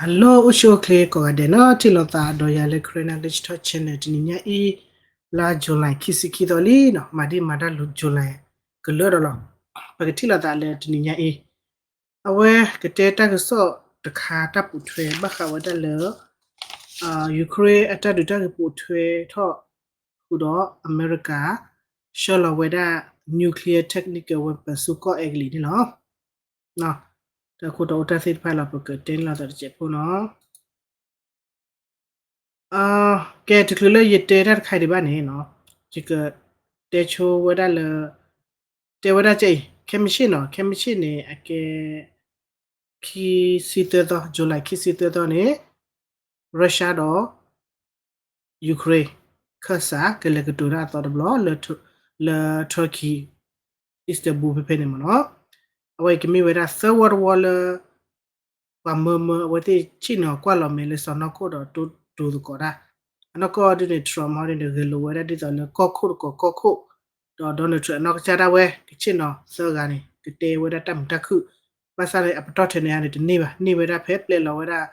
Hello အိၣ်ဆူၣ်အိၣ်ချ့ကိးဂၤဒဲးနီၤ, ထံၣ်လိာ်သးဒီးယၤလၢ Karen English Talk Channel တနံၤညါအံၤ, လါ July ခံဆံခံသီလံနီၤ, မၤဒံးမၤတၢ်လူၤ July ကလၢာ်ဒီးလီၤ. ပကထံၣ်လိာ်သးလၢတနံၤညါအံၤ, အဝဲကတဲတၢ်ကစီၣ်တခါတၢ်ပိာ်ထွဲဘၣ်ဃးဝဲဒၣ်လၢ Ukraine အတၢ်ဒုးတၢ်ဂ့ၢ်ပိာ်ထွဲထီၣ်ဃုာ်ဒီး အမဲရကၤ ဆှၢလီၤဝဲဒၣ် nuclear technical weapon ဆူကီၢ်အဲကလံးန့ၣ်လီၤ. တၢ်ခိၣ်တီအိၣ်တၢ်သ့ၣ်တဖၣ်လီၤ ပကတဲန့ၢ်လိာ်သးတစဲးဖိနီၤ. ကဲ တချုးလၢယတဲတၢ်တခါဒံးဘၣ်န့ၣ်နီၤ, ယကတဲဆိဝဲဒၣ်လၢ တဲဝဲဒၣ်ကဲအံၤ ခဲမုၢ်ဆ့ၣ်နီၤ, ခဲမုၢ်ဆ့ၣ်န့ၣ် အကဲ ခံဆံသၢသီ, July ခံဆံသၢသီန့ၣ် Russia ဒီး Ukraine ခၢၣ်စးကလဲၤကတိၤတၢ်အသီတဘျီ လၢ Turkey Istanbul ဖဲဖဲန့ၣ်မ့ၢ်နီၤ. အဝဲအံၤကမ့ၢ်ဝဲဒၣ် third world war လၢ ပှၤမၢမၢအဝဲသ့ၣ်ဆ့ၣ်နီၤကွၢ်လီၤမဲာ်လၢစီၤနီၢ်ခိၣ်ဒီးတိၢ်တိၤသကိးတၢ်, အနီၢ်ကီၢ်ဒ်န့ၣ် Trump ဟီဒ်န့ၣ် ဂဲၤလိာ်ဝဲဒၣ်ဒ်သိးလၢကီၢ်ခိၣ်တကိးကီၢ်ခိၣ်, ဒီး Donald Trump အနီၢ်ကစၢ်ဒၣ်ဝဲ ကဆ့ၣ်နီၤသၢဂၤန့ၣ် ကတဲဝဲဒၣ်တၢ်မုာ်တၢ်ခုၣ်, ဘၣ်ဆၣ်န့ၣ် အပတီၢ်ထဲန့ၣ်န့ၣ်တန့ၢ်ဘၣ်, န့ၢ်ဝဲဒၣ်ဖဲပျဲလီၤဝဲဒၣ်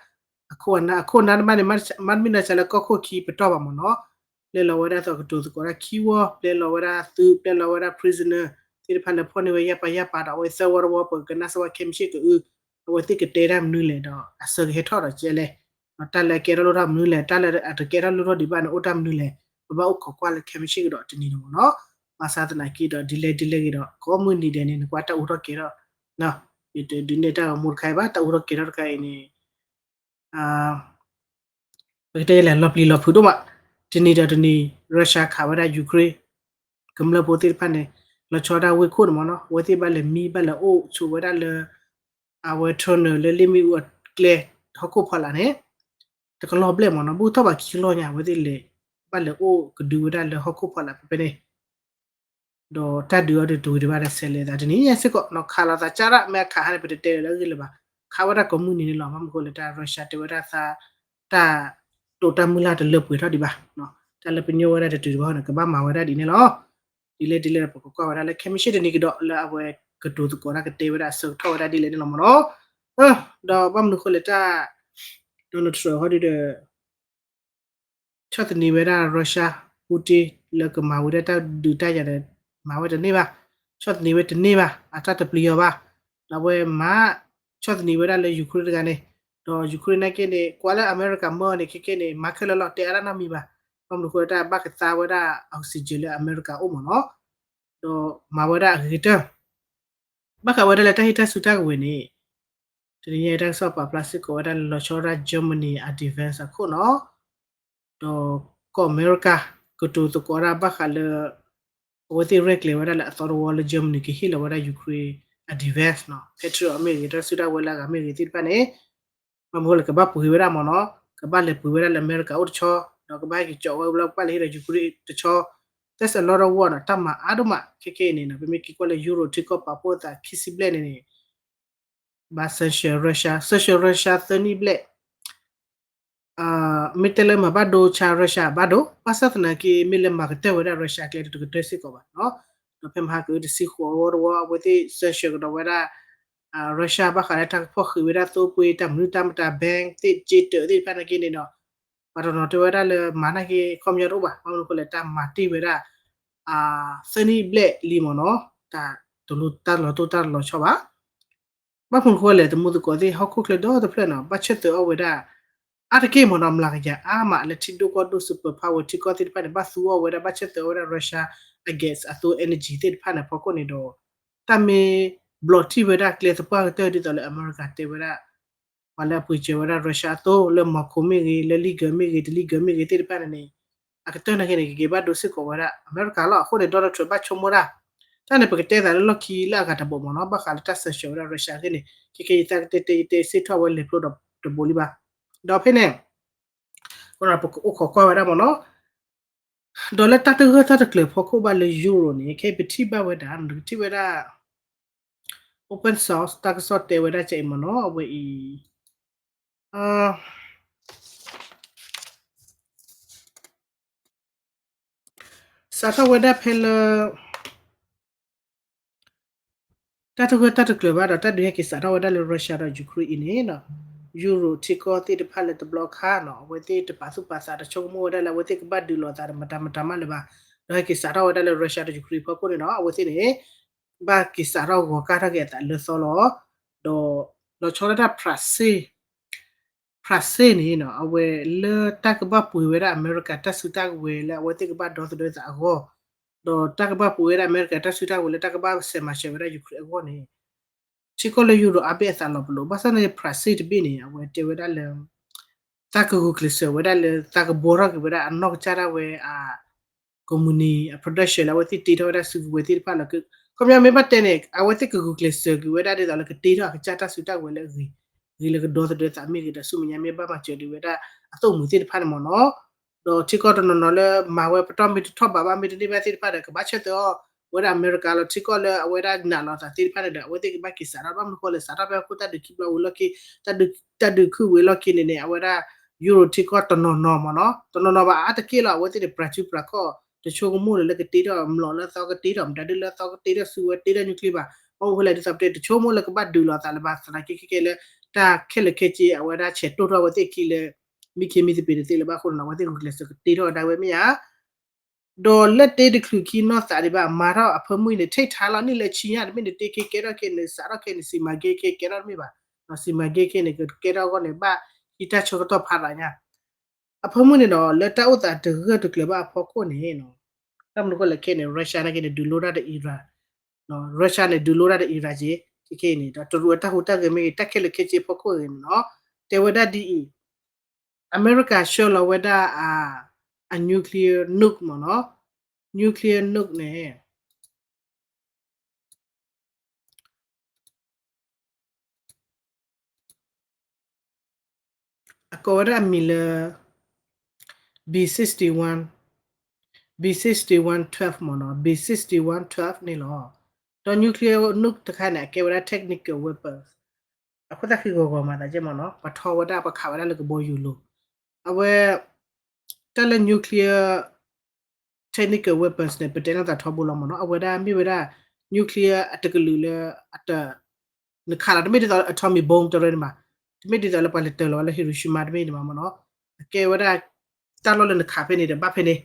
အခိၣ်အနၢ်, အခိၣ်အနၢ်တဘၣ်န့ၣ် မ့မ့ၢ်နီၤစးလၢကီၢ်ခိၣ်ခံပတီၢ်ဘၣ်မ့ၢ်နီၤ, ပျဲလီၤဝဲဒၣ်သိးကတိၤသကိးတၢ်ခံဝီ, ပျဲလီၤဝဲဒၣ်သုး, ပျဲလီၤဝဲဒၣ် prisoner သ့ၣ်တဖၣ်လၢဖီၣ်န့ၢ်ဝဲယၢ်ပၤယၢ်ပၤဒီး အဝဲ third world war ပကကနၣ်စ့ၢ်ဝဲ ခဲမုၢ်ဆ့ၣ်ကအု, အဝဲသ့ၣ်ကတဲတၢ်မနုၤလဲၣ်ဒီး အဆၢကဟဲထီၣ်ဒီးကဲလဲၣ်, တၢ်လၢအကဲထီၣ်လိၣ်ထီၣ်မနုၤလဲၣ်, တၢ်လၢအတကဲထီၣ်လိၣ်ထီၣ်ဒံးဘၣ်န့ၣ် အိၣ်တၢ်မနုၤလဲၣ်, ပဘၣ်အိၣ်ခိးကွၢ်လၢခဲမုၢ်ဆ့ၣ်ကဒီးတနံၤန့ၣ်မ့ၢ်နီၤ. ဘၣ်ဆၣ်သနာ်က့ဒီး ဒ်လဲၣ်ဒ်လဲၣ်ဂ့ၤဒီး ကိးမုၢ်နံၤဒဲးန့ၣ် နကွၢ်တၢ်အိၣ်ထီၣ်ကဲထီၣ်, ယတဒုးနဲၣ်တၢ်ဂီၤမူတခါအံၤဘၣ်, တၢ်အိၣ်ထီၣ်ကဲထီၣ်တခါအံၤန့ၣ် ပကတဲလဲၣ် လီၤပျံၤလီၤဖုးဒိၣ်မး, တနံၤဒီးတနံၤ Russia ခးဝဲဒၣ် Ukraine ကမျၢၢ်ဖိသ့ၣ်တဖၣ်န့ၣ် လီၤဆီဒၣ်ဝ့ၢ်ခိၣ်န့ၣ်မ့ၢ်နီၤ, အဝဲသ့ၣ်ဘၣ်လဲၤမံဘၣ်လဲၤအိၣ်ဆိးဝဲဒၣ်လၢ အဝဲ tunnel လၢလ့ၣ်မ့ၣ်အူအကျဲ ဟီၣ်ခိၣ်ဖီလာ်န့ၣ် တကလီၤဘျဲၣ်မ့ၢ်နီၤ, ဘူၣ်ထီၣ်ဘၣ်ခံလီၢ်ညါ အဝဲသ့ၣ်လဲၤ ဘၣ်လဲၤအိၣ်ကဒုဝဲဒၣ်လၢဟီၣ်ခိၣ်ဖီလာ်ဖဲဖဲန့ၣ် ဒီးတၢ်ဒုးအီၤဒုးတဝံၤဒံးဘၣ်ဒီးဆဲးလဲၤသးတနံၤညါစ့ၢ်ကီးနီၤ, ခးလိာ်သးကၢ်ရၣ် မ့ၢ်အခးဟါန့ၣ် ပတတဲလၢအဂ့ၢ်လၢၤဘၣ်, ခးဝဲဒၣ်ကိးမုၢ်နံၤန့ၣ်လီၤ. ဘၣ်မနုၤဃိလဲၣ် တၢ် Russia တဲဝဲဒၣ်သး တၢ်တိာ်တၢ်မုၢ်လၢ်တလၢပှဲၤထီၣ်ဒံးဘၣ်, တၢ်လၢပညိၣ်ဝဲဒၣ်တတုၤတဘၣ်န့ၣ် ကဘၣ်မၤဝဲဒၣ်ဒ်န့ၣ်လီၤ. ဒ်လဲၣ်ဒ်လဲၣ်ဒီး ပကကွၢ်ဝဲဒၣ်လၢခဲမုၢ်ဆ့ၣ်တနံၤကဒီးလၢအဝဲကတိၤသကိးတၢ်ကတဲဝဲဒၣ်အဆၢကထီၣ်ဝဲဒၣ်ဒ်လဲၣ်န့ၣ်လီၤမ့ၢ်နီၤ. ဒီးဘၣ်မနုၤဃိလဲၣ်တၢ် Donald Trump ဟီဒုဒီး ဆီၣ်သနံးဝဲဒၣ် Russia Putin လၢကမၤဝဲဒၣ်တၢ်ဒုးတၢ်ယၤဒီး မၤဝဲတန့ၢ်ဘၣ်, ဆီၣ်သနံးဝဲတန့ၢ်ဘၣ်, အတၢ်တပျံၤအီၤဘၣ်, ဒီးအဝဲမၤ ဆီၣ်သနံးဝဲဒၣ်လၢ Ukraine တဂၤန့ၣ်, ဒီး Ukraine နာ်က့န့ၣ် ကွၢ်လၢအမဲရကၤမၢအီၤန့ၣ် ခဲကဲန့ၣ် မၤခဲလၢာ်လီၤ တဲအါတၢ်နီတမံၤဘၣ်, ဘၣ်မနုၤဃိတၢ်ဘၣ်ကသါဝဲဒၣ် oxygen လၢအမဲရကၤအိၣ်မ့ၢ်နီၤ, ဒီးမၤဝဲဒၣ်အဂ့ၤကတၢၢ် ဘၣ်ဃးဝဲဒၣ်လၢတၢ်ဟ့ၣ်တၢ်စုတၢ်ကဝဲၤန့ၣ်, တနံၤညါအံၤတၢ်ကစီၣ်ပာ်ဖျါစ့ၢ်ကီးဝဲဒၣ်လၢလီၤဆီဒၣ် Germany အ defense အခိၣ်နီၤ, ဒီးကီၢ်အမဲရကၤ ကတိၤသကိးဒၣ်ဘၣ်ဃးလၢ အဝဲသ့ၣ်ရဲၣ်ကျဲၤဝဲဒၣ်လၢအသီတဝီလၢ Germany ကဟ့ၣ်လီၤဝဲဒၣ် Ukraine အ defense နီၤ, Patriot မ့ၢ်ဂ့ၤ တၢ်စုတၢ်ဝဲလၢအဂၤမ့ၢ်ဂ့ၤသ့ၣ်တဖၣ်န့ၣ် ဘၣ်မနုၤဃိလဲၣ် ကဘၣ်ပှ့ၤဝဲဒၣ်မ့ၢ်နီၤ, ကဘၣ်လဲၤပှ့ၤဝဲဒၣ်လၢအမဲရကၤအိၣ်တဆီ, ဒီးကဘၣ်ဟဲက့ၤကၠီးဝဲဘျီ ကဘၣ်လဲၤဟ့ၣ်ဒီး Ukraine တဆီ, that's a lot of war နီၤ, တၢ်မၤအါဒိၣ်မး ခဲကဲအံၤန့ၣ်နီၤ, ပမ့ၢ်က့ၤကွၢ်လၢ Europe ထံကီၢ်ပာ်ဖှိၣ်သးခံဆံဘျဲၣ်န့ၣ်န့ၣ် ဘၣ် sanction Russia, sanction Russia သၢနံၣ်ဘျဲၣ် မ့ၢ်တဲလၢမၤဘၣ်ဒိဆါ Russia ဘၣ်ဒိ, ဘၣ်ဆၣ်သနာ်က့ မ့ၢ်လၢမၤကတၢၢ်ဝဲဒၣ် Russia ကျဲတကတၢၢ်စ့ၢ်ကီးဘၣ်နီၤ, ဒီးဖဲမဟါကတဆံဃိးဝီတဝီ အဝဲသ့ၣ် sanction ကဒီးဝဲဒၣ် Russia ဘၣ်ဃးလၢတၢ်ကဖီၣ်ဃံးဝဲဒၣ်သိပှ့ၤ တၢ်မနုၤတၢ်မတၤ bank သ့ၣ် က့တၢးသ့ၣ်တဖၣ်နာ်က့န့ၣ်ဒီး ပှၤတနီၤတဲဝဲဒၣ်လၢမၤနာ်က့ ခီပညီတအိၣ်ဘၣ်, ဘၣ်မနုၤဃိလဲၣ် တၢ်မၤတ့ၢ်ဝဲဒၣ် သၢနံၣ်ဘျဲၣ်လံမ့ၢ်နီၤ, တၢ်တလိၣ်တၢ်လီၤတိၢ်တၢ်လီၤဆီဘၣ် ဘၣ်မနုၤဃိလဲၣ် သမူသကိးသ့ၣ် ဟီၣ်ခိၣ်ချၢဒီတဖျၢၣ်နီၤ ဘၣ်ဆၢၣ်သၢအီၣ်ဝဲဒၣ် အါတက့ၢ်မ့ၢ်နီၤ မျးကယၤအါမးလၢထံဒိၣ်ကီၢ်ဒိၣ် super power ထံကီၢ်သ့ၣ်တဖၣ်န့ၣ် ဘၣ်သူအီၣ်ဝဲဒၣ် ဘၣ်ဆၢၣ်သၢအီၣ်ဝဲဒၣ် Russia အ gas အသိ energy သ့ၣ်တဖၣ်န့ၣ် ဖီခိၣ်န့ၣ်ဒီး တၢ်မ့ၢ်ဘျီးထံၣ်ဝဲဒၣ်ကျဲသပှၢ်ကတၢၢ်ဒ်သိးလၢအမဲရကၤတဲဝဲဒၣ် ပှၤလၢအပှ့ၤစၢၤဝဲဒၣ် Russia အသိ လၢ Moscow မ့ၢ်ဂ့ၤ လၢ Leningrad မ့ၢ်ဂ့ၤ တ Leningrad မ့ၢ်ဂ့ၤသ့ၣ်တဖၣ်န့ၣ်န့ၣ် အကတၢၢ်နာ်က့န့ၣ် ကက့ၤဘၣ်ဒိစ့ၢ်ကီးဝဲဒၣ် အမဲရကၤလီၤ. အဃိန့ၣ် Donald Trump ဘၣ်ဆိကမိၣ်တၢ် တၢ်န့ၣ် ပကတဲသးလၢလီၢ်ခံလၢအဂၤတဘီမ့ၢ်နီၤ ဘၣ်ဃးလၢတၢ် sanction ဝဲဒၣ် Russia အဂ့ၢ်န့ၣ် ခဲကဲယသးကတဲတဲ ယတဲစ့ၢ်ထီၣ်ဝဲလဲၤဖျိတဘိလံဘၣ်. ဒီးဖဲန့ၣ် ပကအိၣ်ခိးကွၢ်ဝဲဒၣ်မ့ၢ်နီၤ ဒီးလၢတၢ်တဂၢၢ်တၢ်တကျၢၤဖီခိၣ်ဘၣ်လၢ Europe န့ၣ် ခဲအံၤပထံၣ်ဘၣ်ဝဲဒၣ် နကထံၣ်ဝဲဒၣ် open source တၢ်ကစီၣ်တဲဝဲဒၣ်ကအံၤမ့ၢ်နီၤ အဝဲအံၤ စးထီၣ်ဝဲဒၣ်ဖဲလၢ တၢ်တဂၢၢ်တၢ်တကျၢၤဘၣ်ဒီး တၢ်ဒုးဟဲက့ၤစးထီၣ်ဝဲဒၣ်လၢ Russia ဒီး Ukraine အံၤန့ၣ်နီၤ ယူရိၤထံကီၢ်သ့ၣ်တဖၣ်လၢတဘျီခါနီၤ အဝဲသ့ၣ်တပာ်သူၣ်ပာ်သးတဆိကမိၣ်ဝဲဒၣ်လၢအဝဲသ့ၣ်ကဘၣ်ဒုးလိာ်သးဒီးမတၤမတၤမးလၢၤဘၣ်, ဒီးဟဲက့ၤစးထီၣ်ဝဲဒၣ်လၢ Russia ဒီး Ukraine ဖီခိၣ်န့ၣ်နီၤ အဝဲသ့ၣ်န့ၣ် ဘၣ်က့ၤစးထီၣ်ဂီၤကၢ်ထီၣ်က့ၤအသးလၢသီလီၤ. ဒီး လီၤဆီဒၣ်တၢ် France France န့ၣ်နီၤ အဝဲလၢတၢ်ကဘၣ်ပှ့ၤဝဲဒၣ်အမဲရကၤ တၢ်စုတၢ်ကဝဲၤလၢအဝဲသ့ၣ်ကဘၣ်ဒီသဒၢသးအဂီၢ်, ဒီးတၢ်ကဘၣ်ပှ့ၤဝဲဒၣ်အမဲရကၤ တၢ်စုတၢ်ကဝဲၤလၢတၢ်ကဘၣ်ဆဲးမၤစၢၤဝဲဒၣ် Ukraine အဂီၢ်န့ၣ် ထံကီၢ်လၢယူရိၤအါဘ့ၣ်အသးလီၤပလိာ် ဘၣ်ဆၣ်န့ၣ် France တဘ့ၣ်န့ၣ် အဝဲတဲဝဲဒၣ်လၢ သးကဂုာ်ကျဲးစၢးဝဲဒၣ်လၢ သးကဘှီထီၣ်က့ၤဝဲဒၣ်အနီၢ်ကစၢ်ဒၣ်ဝဲအ company အ production လၢအဝဲသ့ၣ်တ့ထီၣ်ဝဲဒၣ်စုကဝဲၤသ့ၣ်တဖၣ်လီၤ. ခီပညီမ့ၢ်ဘၣ်တဲန့ၣ် အဝဲသ့ၣ်ကဂုာ်ကျဲးစၢးက့ၤဝဲဒၣ်ဒ်သိးလၢကတ့ထီၣ်အကစၢ်တၢ်စုတၢ်ကဝဲၤလၢအဂ့ၤ, ဂ့ၤလၢကဒီသဒၢသးမ့ၢ်ဂ့ၤ ဒီးဆူမဲာ်ညါမ့ၢ်ဘၣ်မၤစၢၤဒံးဝဲဒၣ်အသိၣ်မှံၤသ့ၣ်တဖၣ်န့ၣ်မ့ၢ်နီၤ. ဒီးထံကီၢ်တနီၤနီၤလၢမၤဝဲပတီၢ်မ့ၢ်တထီၣ်ဘးဘၣ်မ့ၢ်တန့ၢ်ဘၣ်သ့ၣ်တဖၣ်ဒီး ကဘၣ်ဆၢသၢအီၤ ဝဲဒၣ်အမဲရကၤလီၤ. ထံကီၢ်လၢအဝဲဒၣ်နာ်လီၤသးသ့ၣ်တဖၣ်န့ၣ်ဒီး အဝဲသ့ၣ်ကဘၣ်က့ၤစးထီၣ် ဘၣ်မနုၤဃိလဲၣ် စးထီၣ်ဖဲအခိၣ်တၢ်ဒုးခံဘျီဝံၤလီၢ်ခံ တၢ်ဒုးခုၣ်ဝံၤလီၢ်ခံန့ၣ်န့ၣ် အဝဲဒၣ် ယူရိၤထံကီၢ်တနီၤနီၤမ့ၢ်နီၤ တနီၤနီၤဘၣ်အါတက့ၢ်လီၤ အဝဲသ့ၣ်န့ၣ် ပြၤစုပြၤခီၣ် တဆိကမိၣ်လၢကတ့ထီၣ် မျိာ်လၢသီကတ့ထီၣ် မတၤဒုလၢသီကတ့ထီၣ် စုဝဲတ့ထီၣ် nuclear ဘၣ်. ဘၣ်မနုၤဃိလဲၣ် ဒ်သိးပတဲတဆိကမိၣ်လၢကဘၣ်ဒုးလိာ်သးလၢၤဘၣ် သနာ်က့ခဲကဲလၢ တၢ်ခဲလၢာ်ခဲဆ့အဝဲဒၣ်ဆဲးတိၢ်ထီၣ်အဝဲသ့ၣ်ခံလၢ မံခ့မံသပ့ၤတသ့လၢၤဘၣ်အဃိန့ၣ်နီၤ အဝဲသ့ၣ်ဂုာ်ကျဲးစၢးကတ့ထီၣ်ဝဲဒၣ်ဝဲမ့ၢ်ဧါ ဒီးလၢတ့တချုးခံနီၢ်သးဒံးဘၣ် မၤထီၣ်အဖၢမုၢ်န့ၣ် ထိၣ်ထါလီၤန့ၣ်လၢဆံညါ တမ့ၢ်နတ့ခဲကဲထီၣ်ခဲန့ၣ် စးထီၣ်ခဲန့ၣ် စံးမၤဂ့ၤခဲကဲထီၣ်တမ့ၢ်ဘၣ်. စံးမၤဂ့ၤခဲန့ၣ် ကကဲထီၣ်အဂီၢ်န့ၣ် ဘၣ်ဟံးတၢ်ဆၢကတီၢ်ဖးဒိၣ်ညါ အဖၢမုၢ်န့ၣ်ဒီး လၢတၢ်အိၣ်သးတဂၢၢ်တကျၢၤဘၣ်အဖီခိၣ်န့ၣ် ဘၣ်မနုၤဃိလဲၣ်ခဲန့ၣ် Russia နာ်က့န့ၣ် ဒုးလိတၢ်ဒီး Iran, Russia န့ၣ် ဒုးလိတၢ်ဒီး Iran က့ ခဲခဲအံၤန့ၣ် ဒီးတရူးအတၢ်ဟူးတၢ်ဂဲၤမ့ၢ်ဂ့ၤ တၢ်ခဲလၢာ်ခဲဆ့အဖီခိၣ်ဂ့ၤန့ၣ်နီၤ တဲဝဲဒၣ်ဒ်အံၤ အမဲရကၤဆှၢလီၤဝဲဒၣ်အ nuclear nuke မ့ၢ်နီၤ nuclear nuke န့ၣ် အကိးဝဲဒၣ်အမံၤလၢ B sixty-one, B sixty-one twelve မ့ၢ်နီၤ B sixty-one twelve န့ၣ်လီၤ. ဒီး nuclear nuke တခါန့ၣ် အကဲဝဲဒၣ် technical weapons အဃိသတးဃံဂီၤဂီၤမၤသးကဲမ့ၢ်နီၤ ပှၤထီဝဲဒၣ်ပှၤခးဝဲဒၣ်လၢကဘီယူၤလိၤ အဝဲ တၢ်လၢ nuclear technical weapons န့ၣ် ပတဲလိာ်သးထီဘိလီၤမ့ၢ်နီၤ အဝဲဒၣ်မ့ၢ်ဝဲဒၣ် nuclear အတကလုာ်လၢ အတ နခးလီၤ တမ့ၢ်ဒ်သိး atomic bomb တရၢန့ၣ်ဘၣ် တမ့ၢ်ဒ်သိးလၢပှၤလဲၤတၢၤလီၤဝဲလၢ Hiroshima တမ့ၢ်န့ၣ်ဘၣ်မ့ၢ်နီၤ အကဲဝဲဒၣ် တၢ်လီၢ်လၢနခးဖဲန့ၣ်ဒီးဘၣ်ဖဲန့ၣ်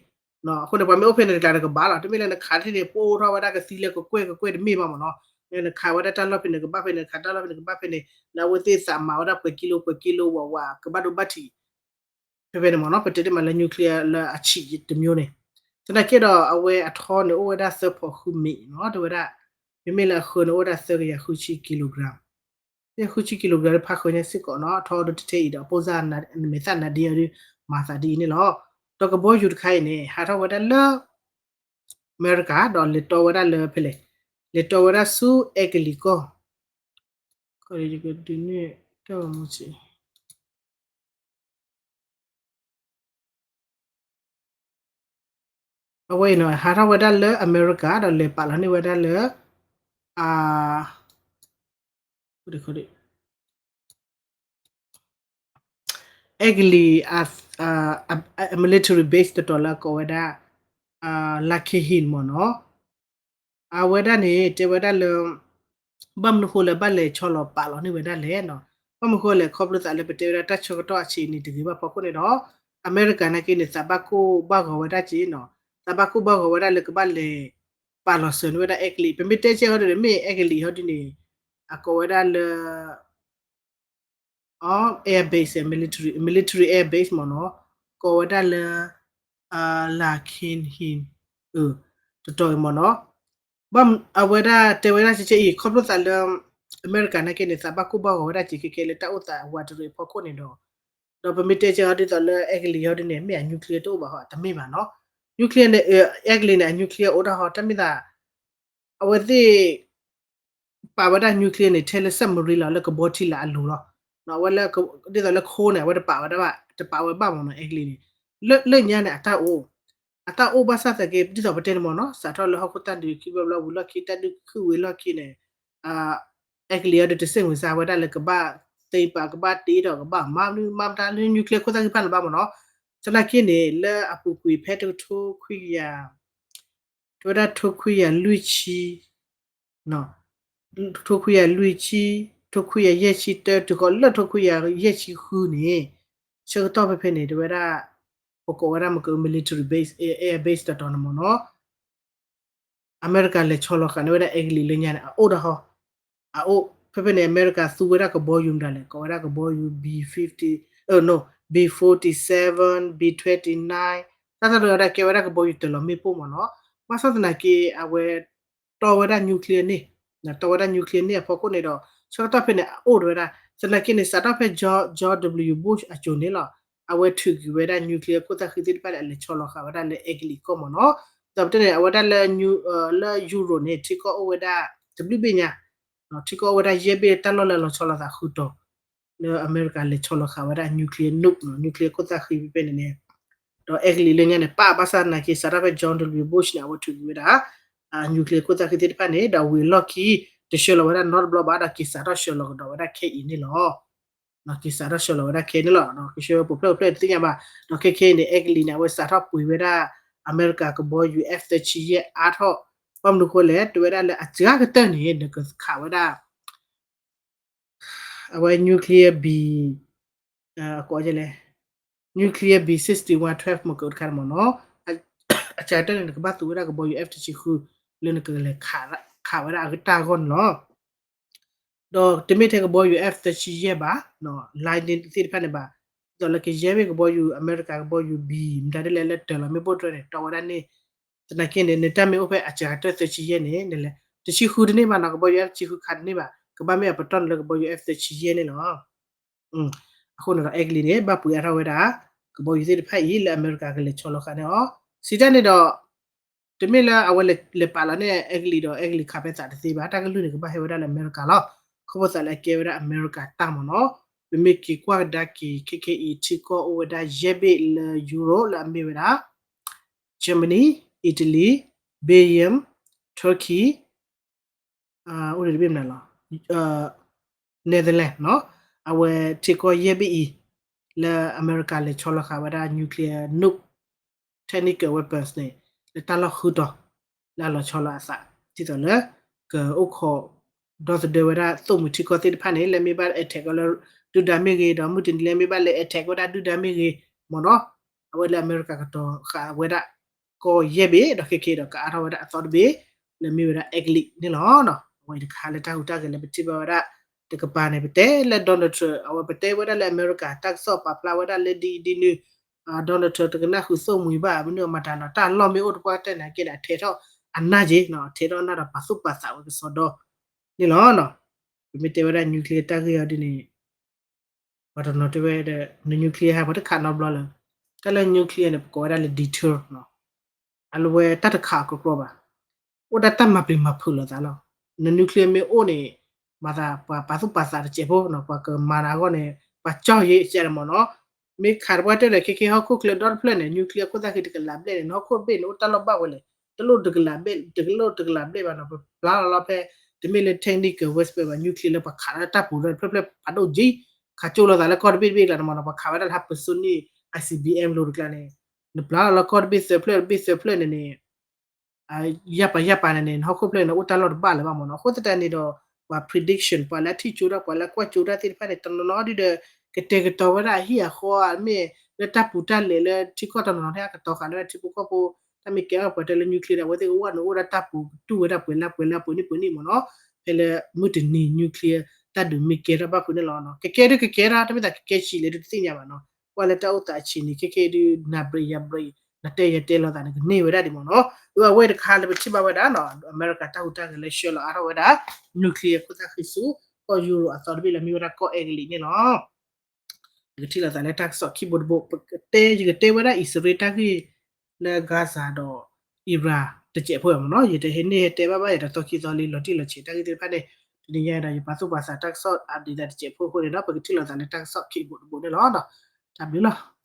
အဃိန့ၣ် ပှၤမ့ၢ်အိၣ်ဖဲန့ၣ်တကျါဒီးကဘၣ်လီၤ တမ့ၢ်လၢနခးဖဲန့ၣ် ပိၢ်ထီၣ်ဝဲဒၣ်ကသံလၢကကွဲၢ်ကကွဲၢ်တမ့ၢ်ဘၣ်မ့ၢ်နီၤ နခးဝဲဒၣ်တၢ်လီၢ်ဖဲန့ၣ်ကဘၣ်ဖဲန့ၣ် နခးတၢ်လီၢ်ဖဲန့ၣ်ကဘၣ်ဖဲန့ၣ် လၢအဝဲသ့ၣ်သးမၤဝဲဒၣ်ပှဲၤကံလိပှဲၤကံလိဝးဝး ကဘၣ်ဒိဘၣ်ထံး ဖဲဖဲန့ၣ်မ့ၢ်နီၤ ပတဲတ့ၢ်မးလၢ nuclear လၢအဆံးတမျိုးန့ၣ် သနာ်က့ဒီးအဝဲအထီန့ၣ်အိၣ်ဝဲဒၣ်သၢဖီးဃုမံနီၤ တဲဝဲဒၣ် မ့မ့ၢ်လၢအဃၢၤန့ၣ်အိၣ်ဝဲဒၣ်သၢကယၤဃုဆံ kilogram သၢကယၤဃုဆံ kilogram ဒီးဖးဃၢၤညါစ့ၢ်ကီးနီၤ အထီဒိတထဲအံၤဒီး အပိၢ်စၢ်နမဲာ်သၣ်နါဒ့အီၤဒုး မၤသးဒ်အံၤန့ၣ်လီၤ. ဒီးကဘီယူၤတခါအံၤန့ၣ် ဟးထီၣ်ဝဲဒၣ်လၢ အမဲရကၤ ဒီးလဲၤတီဝဲဒၣ်လၢဖဲလဲၣ် လဲၤတီဝဲဒၣ်ဆူအဲကလံးကီၢ် ခီယကဒုးန့ၢ်တၢ်ဂီၤမူဆံး အဝဲအံၤနီၤ ဟးထီၣ်ဝဲဒၣ်လၢအမဲရကၤ ဒီးလဲၤပာ်လီၤန့ၢ်ဝဲဒၣ်လၢ အ အဲကလံး အ military base တတီၤလၢအကိးဝဲဒၣ် Lakin Hill မ့ၢ်နီၤ အဝဲဒၣ်န့ၣ် တဲဝဲဒၣ်လၢ ဘၣ်မနုၤဃိလၢဘၣ်လဲၤဆီလီၤပာ်လီၤန့ၢ်ဝဲဒၣ်လဲၣ်နီၤ ဘၣ်မနုၤဃိလဲၣ် ခီဖျိသးလၢပတဲဝဲဒၣ်တၢ်ဆၢကတီၢ်အဆံးန့ၣ်တဂ့ၤဘၣ်ဖီခိၣ်န့ၣ်ဒီး အမဲရကၤနာ်က့န့ၣ် သးဘၣ်ကိၢ်ဘၣ်ဂီၤဝဲဒၣ်က့နီၤ သးဘၣ်ကိၢ်ဘၣ်ဂီၤဝဲဒၣ်လၢကဘၣ်လဲၤ ပာ်လီၤစၢၤန့ၢ်ဝဲဒၣ်အဲကလံး ပမ့ၢ်တဲကဲဟီဒ်န့ၣ် မ့ၢ်အဲကလံးဟီဒ်န့ၣ် အကိးဝဲဒၣ်လၢ air base military military air base မ့ၢ်နီၤ ကိးဝဲဒၣ်လၢ Lakin Hill တတီၤအံၤမ့ၢ်နီၤ ဘၣ်အဝဲဒၣ်တဲဝဲဒၣ်ကဲကဲအံၤ ခီဖျိသးလၢ အမဲရကၤနာ်က့န့ၣ် သးဘၣ်ကိၢ်ဘၣ်ဂီၤဝဲဒၣ်က့ ကဲကဲလၢတၢ်အိၣ်သးအဝးတရံးအဖီခိၣ်န့ၣ်ဒီး ဒီးပမ့ၢ်တဲကဲဟီဒ်သိးလၢအဲကလံးဟီဒ်န့ၣ် မ့ၢ်အ nuclear တအိၣ်ဘၣ်ဟီ တမ့ၢ်ဘၣ်နီၤ nuclear န့ၣ် အဲကလံးန့ၣ် အ nuclear အိၣ်ဒၣ်ဟီ တမ့ၢ်သး အဝဲသ့ၣ် ပာ်ဝဲဒၣ် nuclear န့ၣ် ထဲလၢ submarine လီၤ လၢကဘီထံလာ်အလိၤလီၤ. အဝဲလၢ ဒ်သိးလၢ coal န့ၣ် အဝဲတပာ်ဝဲဒၣ်ဘၣ် တပာ်ဝဲဘၣ်မ့ၢ်နီၤ အဲကလံးန့ၣ် လၢညါန့ၣ် အတၢ်အိၣ် အတၢ်အိၣ်ဘၣ်ဆၣ်သနာ်က့ ဒ်သိးပတဲန့ၣ်မ့ၢ်နီၤ စးထီၣ်လၢဟီၣ်ခိၣ်တၢ်ဒုးခံဘျီဘျီဝံၤလီၢ်ခံ တၢ်ဒုးခုၣ်ဝံၤလီၢ်ခံန့ၣ် အဲကလံးအံၤဒီးတစ့ၢ်ဝင်စၢ်ဝဲဒၣ်လၢကဘၣ်သ့ပာ် ကဘၣ်တ့ဒီးကဘၣ်မၤမနုၤမၤမတၤလၢ nuclear ခိၣ်သၣ်ဂံၢ်ဖးလၢၤဘၣ်မ့ၢ်နီၤ သနာ်က့န့ၣ် လၢအပူၤကွံာ်ဖဲတကထိခွံကယၤ တဲဝဲဒၣ်ထိခွံကယၤလွံၢ်ဆံ ထိခွံကယၤလွံၢ်ဆံ ထိခွံကယၤယဲၢ်ဆံတၢ တုၤဃီၤလၢထိခွံကယၤယဲၢ်ဆံဃုန့ၣ် ဆၢကတီၢ်ဖဲဖဲန့ၣ် တဲဝဲဒၣ် ပကိးဝဲဒၣ်မ့ၢ်က military base, air base တီတီန့ၣ်မ့ၢ်နီၤ အမဲရကၤလဲၤဆီလီၤဃာ်န့ၢ်ဝဲဒၣ်အဲကလံးလၢညါန့ၣ် အအိၣ်ဒၣ်ဟီ, အအိၣ် ဖဲဖဲန့ၣ် အမဲရကၤသူဝဲဒၣ်ကဘီယူၤမတၤလဲၣ် ကိးဝဲဒၣ်ကဘီယူၤ B fifty, no, B forty seven, B twenty nine, တၢ်တၢ်ဒိဝဲဒၣ်ကဲဝဲဒၣ်ကဘီယူၤတၢၤလီၤမ့ၣ်ပိၢ်မ့ၢ်နီၤ, ဘၣ်ဆၣ်သနာ်က့ အဝဲ တီဝဲဒၣ် nuclear န့ၣ်, တီဝဲဒၣ် nuclear န့ၣ်အဖီခိၣ်န့ၣ်ဒီး ဆၢကတီၢ်ဖဲန့ၣ် အအိၣ်ဒၣ်ဝဲဒၣ် သနာ်က့န့ၣ် စးထီၣ်ဖဲ George W Bush အစိၤန့ၣ်လီၤ, အဝဲထုးက့ၤဝဲဒၣ် nuclear ခိၣ်သၣ်ဃံသ့ၣ်တဖၣ်န့ၣ် အလဲၤဆီလီၤဃာ်ဝဲဒၣ်လၢအဲကလံးကီၢ်မ့ၢ်နီၤ, ဒီးပတဲန့ၣ် အဝဲဒၣ်လၢ လၢ Europe န့ၣ် ထံကီၢ်အိၣ်ဝဲဒၣ် တဘျုးဘ့ၣ်ညါ, ထံကီၢ်အိၣ်ဝဲဒၣ်ယဲၢ်ဘ့ၣ်တၢ်လီၢ်လၢအလီၤဆီလီၤသးဃုာ်တီၤ လၢအမဲရကၤလဲၤဆီလီၤဃာ်ဝဲဒၣ် nuclear nuke, nuclear ခိၣ်သၣ်ဃံဖဲဖဲန့ၣ်န့ၣ်, ဒီးအဲကလံးလၢညါန့ၣ် ပာ်ဘၣ်ဆၣ်သနာ်က့ စးထီၣ်ဖဲ George W Bush န့ၣ် အဝဲထုးက့ၤဝဲဒၣ် nuclear ခိၣ်သၣ်ဃံသ့ၣ်တဖၣ်န့ၣ် ဒီးဝံၤအလီၢ်ခံ တဆှၢလီၤဝဲဒၣ်နီတဘျီဘၣ် ဒီးက့ၤစးထီၣ်ဆှၢလီၤကဒီးဝဲဒၣ်ခဲအံၤန့ၣ်လီၤ. က့ၤစးထီၣ်ဆှၢလီၤဝဲဒၣ်ခဲအံၤန့ၣ်လီၤ. ကဆှၢပူၤဖျဲးပူၤဖျဲးတသ့ၣ်ညါဘၣ်, ဒီးခဲခဲအံၤန့ၣ် အဲကလံးန့ၣ် အဝဲစးထီၣ်ပှ့ၤဝဲဒၣ် အမဲရကၤကဘီယူၤ F thirty ယဲၢ်အါထီၣ်, ဘၣ်မနုၤဃိလဲၣ် တဲဝဲဒၣ်လၢအစှၤကတၢၢ်န့ၣ် နကခးဝဲဒၣ် အဝဲ nuclear B, အကိးလဲၣ် nuclear B sixty-one twelve မ့ၢ်ကတခါန့ၣ်မ့ၢ်နီၤ, အစှၤကတၢၢ်န့ၣ် နကဘၣ်သူဝဲဒၣ်ကဘီယူၤ F တဆံဃု လၢနကလဲၤခးဝဲဒၣ်အကတၢၢ်အဂီၢ်န့ၣ်လီၤ. ဒီးတမ့ၢ်ထဲကဘီယူၤ F သၢဆံယဲၢ်ဘၣ်, Lightning သ့ၣ်တဖၣ်န့ၣ်ဘၣ်, ဒ်သိးလၢကယဲၢ်မ့ၢ်ကဘီယူၤ အမဲရကၤကဘီယူၤ B မတၤဒ်လဲၣ်လၢတၢၤလီၤမ့ၣ်ပိၢ်တြဲၤန့ၣ် တီဝဲဒၣ်န့ၣ်, သနာ်က့န့ၣ် နတၢ်မ့ၢ်အိၣ်ဖဲအစှၤကတၢၢ်သၢဆံယဲၢ်န့ၣ် နလဲၤ တဆံဃုတန့ၢ်ဘၣ်နီၤ, ကဘီယူၤ F တဆံဃုခးတန့ၢ်ဘၣ်, ကဘၣ်မ့ၢ်အပတီၢ်န့ၣ်လၢကဘီယူၤ F သၢဆံယဲၢ်န့ၣ်လီၤ. အဃိန့ၣ်ဒီး အဲကလံးန့ၣ် ဘၣ်ပှ့ၤအါထီၣ်ဝဲဒၣ် ကဘီယူၤသ့ၣ်တဖၣ်အံၤ လၢအမဲရကၤကလဲၤဆီလီၤဃာ်န့ၢ်အီၤ, စံးတၢ်န့ၣ်ဒီး တမ့ၢ်လၢအဝဲလဲၤပာ်လီၤန့ၢ်အဲကလံးဒီး အဲကလံးခးဖဲသးတသ့ဘၣ်, တၢ်ကလုၢ်န့ၣ် ကဘၣ်ဟဲဝဲဒၣ်လၢအမဲရကၤလီၤ. ခီဖျိသးလၢအကဲဝဲဒၣ်အမဲရကၤတၢ်မ့ၢ်နီၤ, ပမ့ၢ်က့ၤကွၢ်ကဒါက့ၤ ခဲခဲအံၤ ထံကီၢ်အိၣ်ဝဲဒၣ်ယဲၢ်ဘ့ၣ်လၢ Europe လၢအမ့ၢ်ဝဲဒၣ် Germany, Italy, Belgium, Turkey, အိၣ်ဒံးတဘ့ၣ်မနုၤလီၤ, Netherlands နီၤ, အဝဲထံကီၢ်ယဲၢ်ဘ့ၣ်အံၤ လၢအမဲရကၤလဲၤဆီလီၤဃာ်ဝဲဒၣ် nuclear, nuke technical weapons န့ၣ် လၢတၢ်လီၢ်ဃုတီၤ လၢအလီၤဆီလီၤအသး ဒ်သိးလၢ ကအိၣ်ခိး ဒီသဒၢဝဲဒၣ်သိၣ်မှံၤထံကီၢ်သ့ၣ်တဖၣ်န့ၣ် လၢမ့ၢ်ဘၣ် attack ဝဲလၢ ဒုၣ်ဒါမ့ၢ်ဂ့ၤ, ဒီးမုၢ်တနံၤလၢမ့ၢ်ဘၣ်လဲၤ attack ဝဲဒၣ်ဒုၣ်ဒါမ့ၢ်ဂ့ၤ မ့ၢ်နီၤ, အဝဲလၢအမဲရကၤကတီၤဃာ်ဝဲဒၣ် ကီၢ်ယဲၢ်ဘ့ၣ် ဒီးခဲခဲဒီး ကအါထီၣ်ဝဲဒၣ်အသီတဘ့ၣ် လၢမ့ၢ်ဝဲဒၣ်အဲကလံးန့ၣ်လီၤ. အဝဲတခါလၢတၢ်ဟူးတၢ်ဂဲၤလၢပထံၣ်ဘၣ်ဝဲဒၣ် တကပၤန့ၣ် ပတဲလၢ Donald Trump အဝဲပတဲဝဲဒၣ်လၢအမဲရကၤ တၢ်ကစီၣ်ပာ်ဖျါဝဲဒၣ်လၢဒ်အံၤဒ်နုၤ, Donald Trump တကနၣ်ဃုာ်သိၣ်မှံၤဘၣ် မနုၤမတၤနီၤ, တၢ်လီၢ်မ့ၢ်အိၣ်တပှၢ်ကတၢၢ်န့ၣ်က့န့ၣ် အထဲးထီၣ်အနၢ်က့ၤ, အထဲးထီၣ်အနၢ်ဒီးပာ်သူၣ်ပာ်သးဝဲကစီဒီန့ၣ်လီၤ. ပမ့ၢ်တဲဝဲဒၣ် nuclear တၢ်ဂ့ၢ်အီၤဒ်န့ၣ် ပှၤတနီၤတဲဝဲဒီး န nuclear ဟဲပှၤတခးနီတဘျီလၢ တၢ်လၢ nuclear န့ၣ် ပကိးဝဲဒၣ်လၢ deter နီၤ, အလၢဝဲတၢ်တခးအီၤကြီကြီဘၣ်, အိၣ်ဒၣ်တၢ်မၤပျံၤမၤဖုးလိာ်သးလီၤ. န nuclear မ့ၢ်အိၣ်န့ၣ် မၤသးပှၤပာ်သူၣ်ပာ်သးတစဲးဖိနီၤ, ပှၤကမၤနၤအဂီၢ်န့ၣ် ပှၤကၠီၣ်ယ့ကဲန့ၣ်မ့ၢ်နီၤ, မ့ၢ်ခးတပှၢ်တၢၢ်ဒီး ခဲခဲဟီၣ်ခိၣ်ချၢဒီတဖျၢၣ်န့ၣ် nuclear ခိၣ်သၣ်ဃံတကလးဘျဲၣ်န့ၣ် နဟီၣ်ခိၣ်တဘ့ၣ်န့ၣ် အိၣ်တၢ်လီၢ်ဘၣ်ဝဲလဲၣ်, တလိၣ်တကလးဘျဲၣ်, တလိၣ်တကလးဘျဲၣ်ဘၣ်နီၤ, ပဘျါလီၤလီၤဖဲ တမ့ၢ်လၢ technical weapon ဘၣ်, nuclear လၢပှၤခးလၢတၢ်ပူၤဒီတဖျၢၣ်ဖျၢၣ်ဖးဒိၣ်က့, ခးကၠိလိာ်သးလၢကီၢ်တဘ့ၣ်တဘ့ၣ်ကျါန့ၣ်မ့ၢ်နီၤ, ပှၤခးဝဲဒၣ်လၢ hypersonic ICBM လိၤတကျါန့ၣ်, နဘျါလီၤလီၤကီၢ်တဘ့ၣ်သၢဖျၢၣ်တဘ့ၣ်သၢဖျၢၣ်န့ၣ်န့ၣ် ယၢ်ပၤယၢ်ပၤန့ၣ်န့ၣ် နဟီၣ်ခိၣ်ဖျၢၣ်န့ၣ် အိၣ်တၢ်လီၢ်တဘၣ်လၢၤဘၣ်မ့ၢ်နီၤ. အဃိသတးန့ၣ်ဒီး ပှၤ prediction ပှၤလၢအထံၣ်ကၠိတၢ် ပှၤလၢအကွၢ်ကၠိတၢ်သ့ၣ်တဖၣ်န့ၣ် တနီၤနီၤဒ်ဒီး ကတဲာ်ကတီၤဝဲဒၣ်အဟံၣ်အဃီ မ့ၢ်လၢတၢ်ပူၤတၢ်လဲၤလၢထံကီၢ်တနီၤနီၤ ဟဲကတီၤဃာ်လၢထံဖိကီၢ်ဖိ တၢ်မ့ၢ်ကဲထီၣ်ပှဲၤတဲလၢ nuclear ဒီး အဝဲသ့ၣ်ကဝဲၢ်န့ၣ် အိၣ်ဒၣ်တၢ်ပူၤကတူၢ်ဝဲဒၣ်ပှဲၤလၢပှဲၤလၢပှဲၤနံၣ်ပှဲၤနံၣ်မ့ၢ်နီၤ. ဖဲလၢမုၢ်တနံၤ nuclear တၢ်ဒုးမ့ၢ်ကဲထီၣ်ဘၣ်ဖုးန့ၣ်လီၤ. ကကဲဒုးကကဲထီၣ် တမ့ၢ်သးကကဲဆံးလဲၣ်ဒုးတသ့ၣ်ညါဘၣ်နီၤ. ကွၢ်လၢတၢ်အိၣ်သးအဆံးန့ၣ် ခဲခဲဒုး နၤဘြံးယၤဘြံး နတဲယၤတဲလိာ်သးန့ၣ် ကန့ၢ်ဝဲဒၣ်ဒံးမ့ၢ်နီၤ. အဝဲတခါလၢပထံၣ်ဘၣ်ဝဲဒၣ်နီၤ အမဲရကၤတၢ်ဟူးတၢ်ဂဲၤလၢဆှၢလီၤအါထီၣ်ဝဲဒၣ် nuclear ခိၣ်သၣ်ဃံဆူ ကီၢ်ယူရိၤအသီတဘ့ၣ်လၢမ့ၢ်ဝဲဒၣ်ကီၢ်အဲကလံးန့ၣ်လီၤ. ပကထံၣ်လိာ်သးလၢတၢ်ကစီၣ်ခံဘိတဘိ ပကတဲ ယကတဲဝဲဒၣ်အံၣ်စရ့လးတၢ်ဂ့ၢ်လၢ Gaza ဒီး Iran တစဲးဖိမ့ၢ်နီၤ. ယတဟဲန့ၢ်ဟဲတဲဘၣ်ဘၣ် ယတသီခံသီလံ လီၤတံၢ်လီၤဆဲးတၢ်ဂ့ၢ်သ့ၣ်တဖၣ်န့ၣ် တနံၤညါဒီး ယပာ်သူၣ်ပာ်သးတၢ်ကစီၣ် update သးတစဲးဖိအဃိန့ၣ်ဒီး ပကထံၣ်လိာ်သးလၢတၢ်ကစီၣ်ခံဘိတဘိန့ၣ်လီၤ. တၢ်ဘျုးလီၤ.